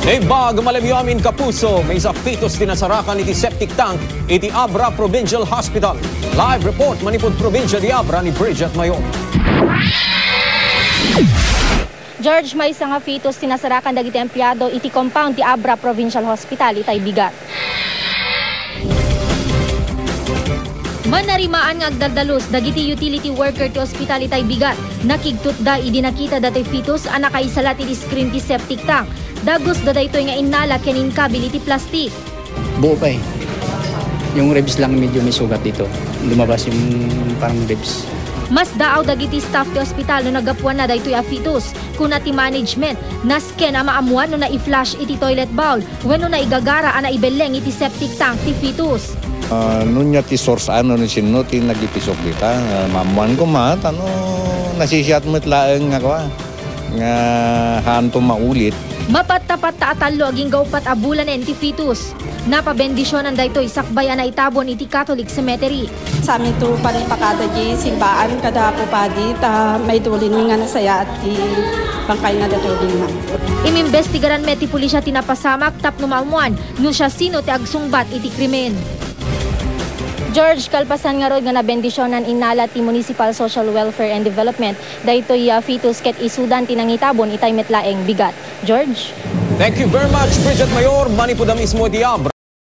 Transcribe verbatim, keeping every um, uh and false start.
Imbag malemyo amin kapuso, maysa fetus ti nasarakan iti septic tank iti Abra Provincial Hospital. Live report manipud probinsya ti Abra ni Bridget Mayor. George, maysa nga fetus ti nasarakan dagiti empleado iti compound ti Abra Provincial Hospital itay bigat. Manarimaan nga agdaldalus dagiti utility worker ti ospital itay bigat. Nakigtutda idi nakita datoy fetus a nakaisalat iti screen ti septic tank. Dagusda daytoy nga innala ken inkabil iti plastik. Buo pa eh. Yung ribs lang medyo may sugat dito. Lumabas yung parang ribs. Masdaaw dagiti staff ti ospital no naggapuanna daytoy a fetus. Kuna ti management, nasken a maammuan no nai-flush iti toilet bowl wenno naigagara a naibelleng iti septic tank ti fetus. Ah, nunya ti source ano ni sinno ti nagipisok dita. Ah, maammuan ko ma, tano nasisiat met laeng nga kwa, nga haanto maulit. Mapattapatta a tallo agingga uppat a bulanen ti fetus. Napabendisionan daytoy sakbay a naitabon iti Catholic Cemetery. Saminto panipakada di simbaan kada pupadi ta maidulin mi nga nasayaat ti bangkay nga datoy dinna. Inimbestigaran met ti pulisya ti napasamak tapno maammuan no siasino ti agsungbat iti krimen. George, kalpasan ngarud nga nabendisionan innala ti Municipal Social Welfare and Development daytoy a fetus ket isudan ti nangitabon itay met laeng bigat. George? Thank you very much, Bridget Mayor. Manipud a mismo iti Abra.